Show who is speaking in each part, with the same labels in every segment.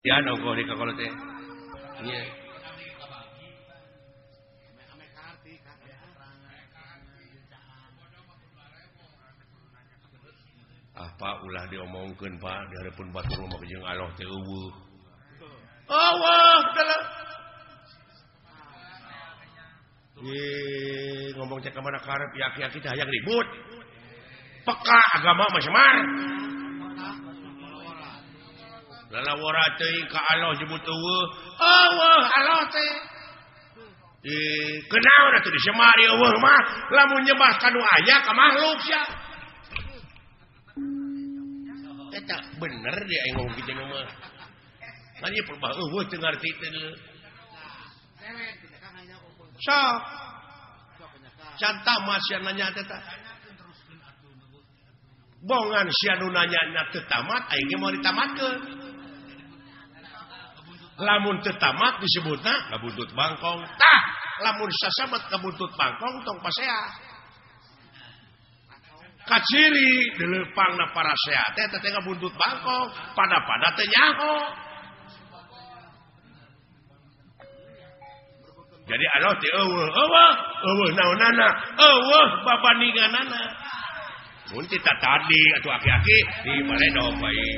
Speaker 1: Ya ongkoh di kakolot teh. Nya. Ah Pak ulah diomongkeun Pak di hareupeun batur mah jeung Allah teh eueuh. Eueuh dalam. Ye ngomong cek ka mana karep yaki-yaki teh hayang ribut. Peka agama mah semar. Lalawara teuing ka Allah nyebut eueuh. Eueuh Allah teh. Kunaon atuh disemar eueuh mah lamun nyembah ka nu aya ka makhluk sia. Eta bener dia aing ngomong kitu mah. Kan ieu perbah eueuh teu ngarti teh. Sok. Can tamat sia nanya teh tah. Bongan sia nu nanya teu tamat aing ge moal ditamatkeun. Lamun teu tamat disebutna kabuntut bangkong. Tah, lamun sasabat kabuntut bangkong tong pasea. Kaciri dileupangna parasea teh teh kabuntut bangkong, pada-pada teh nyaho. Jadi Allah teh eueuh, eueuh, eueuh naonana, eueuh babandinganana. Mun teh tadi atuh aki-aki di baledog bae.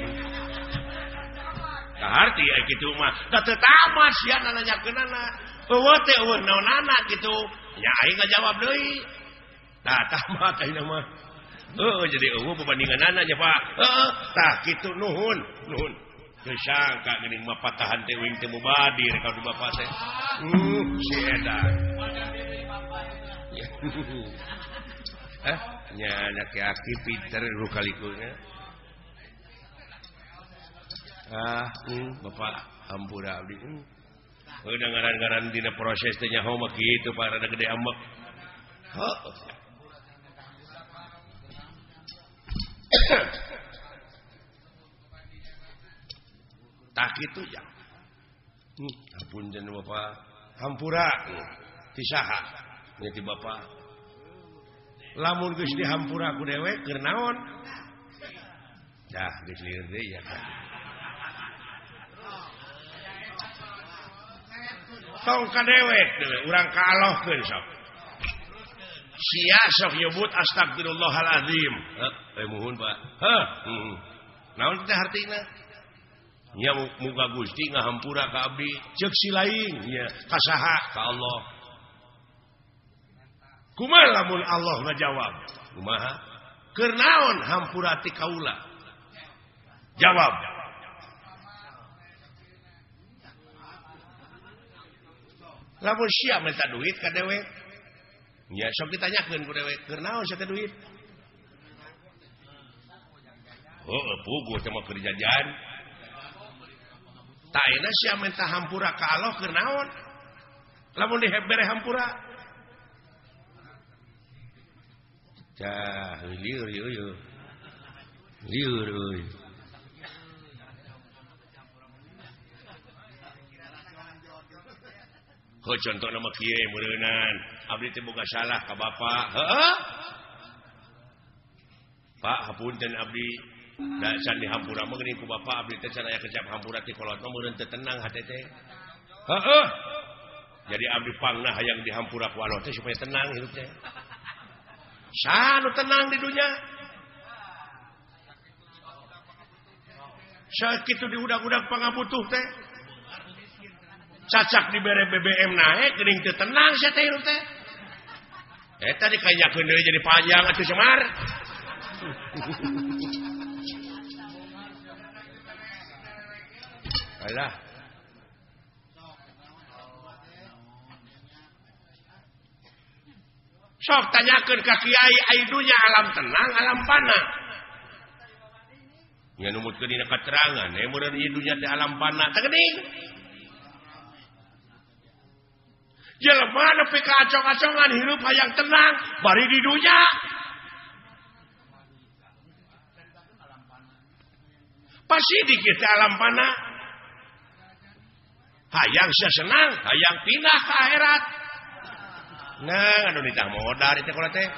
Speaker 1: Kaharti ai kitu mah da teu tamat sia nanyakeunana. Eueuh teh eueuh naonana kitu. Nya aing ngajawab deui. Tah tamat ayeuna mah. Heuh jadi eueuh babandinganana nya Pak. Heuh tah kitu nuhun, nuhun. Teu sangka geuning mah patahan teh uing teh mubadir ka du bapak teh. Si edan. Eh nya aki-aki pinter rukalikunya. Ah, bapak hampura abdi. Udah ngaran-ngaran dina proses teh nyaho mah kitu Pak rada gede ambek. Heuh. Tah kitu ya. Ampun jen bapak. Hampura ti saha? Nya ti bapak. Lamun geus dihampura ku dewek keur naon? Dah geus lieur deui ya kan. Tong ka dewek deui urang ka Allahkeun sok. Sia sok nyebut astagfirullahalazim. Heuh, muhun Pak. Heuh, naon teh hartina? Nya muga Gusti ngahampura ka abdi, ceuk si lain nya ka saha? Ka Allah. Kumaha lamun Allah ngajawab? Kumaha? Keur naon hampura ti kaula? Jawab. Lamun sia minta duit ka dewek, nya sok ditanyakeun ku dewek, keur naon sia teh duit? Heuh, puguh teh mah keur jajan. Tah ayeuna sia minta hampura ka Allah keur naon? Lamun dibere hampura. Cah, lieur ieu. Lieur euy. Heuh contona mah kieu meureunan, abdi teh boga salah ka bapak. Heueuh. Pak hapunten abdi. Da can dihampura mah geuning ku bapak abdi teh can aya kecap hampura ti kolot mah meureun teu tenang hate teh. Heueuh. Jadi abdi pangna hayang dihampura ku Allah teh supaya tenang hidup teh. Saha nu tenang di dunya? Sakitu diudag-udag pangabutuh teh. Cacak dibere BBM naik geuning teu tenang sia teh hirup teh. Eta dikanyakeun deui jadi panjang atuh Semar. Alah. Sok tanyakeun ka kiai ai dunya alam tenang alam panah. Nya numutkeun dina katerangan meureun ieu dunya teh alam panah teh geuning. Jelema nepi ka acong-acongan hirup hayang tenang bari di dunya. Pasti dikit alam panah. Hayang sia senang, hayang pindah ke akhirat. Nah, anu ditah modar itu kalau teh.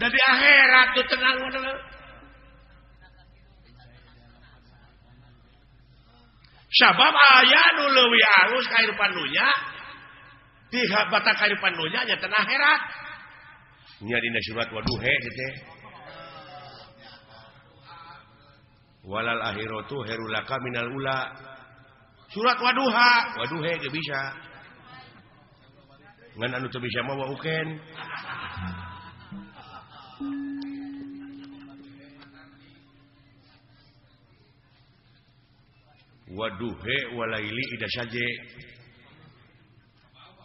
Speaker 1: Dari akhirat tuh tenang modal. Sabab aya nu leuwih alus kahirupan dunya ti batak kahirupan dunya nya teh akhirat. Nya dina surat waduhe teh. Walal akhiratu khairul laka minal ula. Surat waduha, waduhe ge bisa. Ngan anu teu bisa mah waukeun. Waduhe walaili ida saje.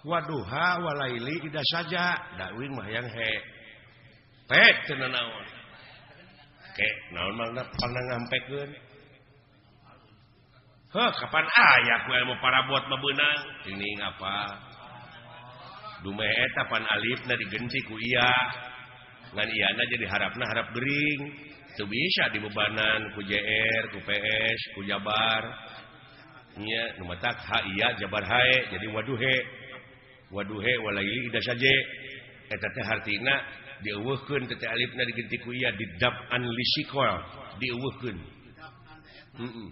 Speaker 1: Waduha walaili ida saja. Dakwing mah yang he. Pek teu naon. Ke naon mangna pernah ngampekeun. Heuh kapan aya ku ilmu parabot mah beunang? Teuing apa? Dumeh eta pan alifna digenti ku iya. Ngan iyana jadi harapna harap gering. Teu bisa dibebanan ku JR, ku PS, ku Jabar. Nya nu matak ha iya Jabar hae jadi waduhe. Waduhe walaili ida saje. Eta teh hartina dieuweuhkeun teh alifna digenti ku iya didab'an lisikol, dieuweuhkeun. Heeh.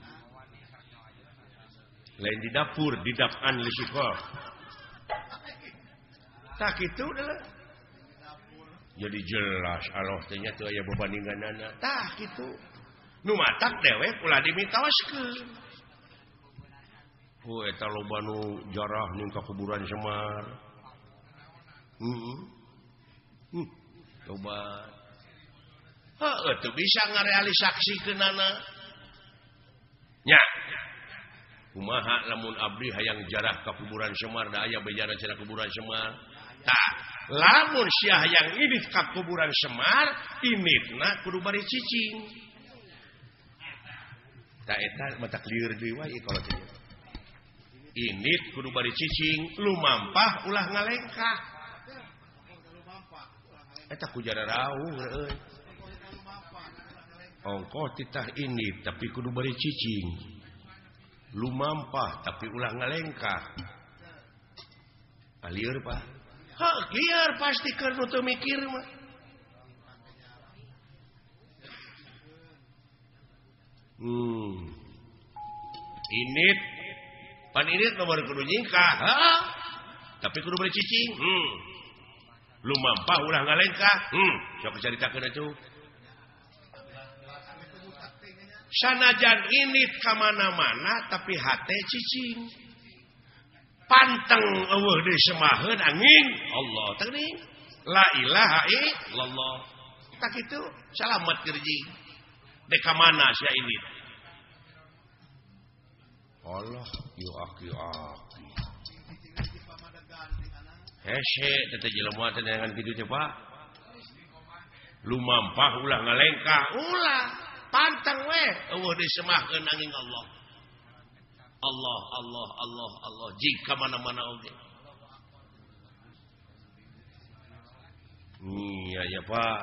Speaker 1: Lain di dapur didab'an lisikol. Tak kitu adalah. Jadi jelas Allah teh nya teu aya bebandinganana. Tah kitu. Nu matak dewek ulah dimitoskeun. Ku eta loba nu jarah ning ka kuburan Semar. Heeh. Loba. Heuh teu bisa ngarealisaksikeunana. Nya. Kumaha lamun abdi hayang jarah ka kuburan Semar da aya bejana cenah kuburan Semar. Tah, lamun sia hayang indit ka kuburan Semar, inditna kudu bari cicing. Tah eta mata lieur deui wae kalau teh. Indit kudu bari cicing, lumampah ulah ngalengkah. Eta ku jararauh euy. Ongkoh titah indit tapi kudu bari cicing. Lumampah tapi ulah ngalengkah. Lieur Pak. Heuh, lieur pasti keur nu teu mikir mah. Init pan init nomor kudu nyingkah. Heuh. Tapi kudu bari cicing. Lumampah ulah ngalengkah. Sok caritakeun atuh. Sanajan init ka mana-mana tapi hate cicing. Panteng eueuh deui semaheun angin Allah teuing. La ilaha illallah. Tak kitu salamet gerji. Dek ka mana sia ini? Allah yu aki aki. Hese teh jelema teh dengan kitu teh Pak. Lumampah ulah ngalengkah, ulah panteng we eueuh deui semaheun angin Allah. Allah, Allah, Allah, Allah. Jika mana-mana oge. Iya ya Pak.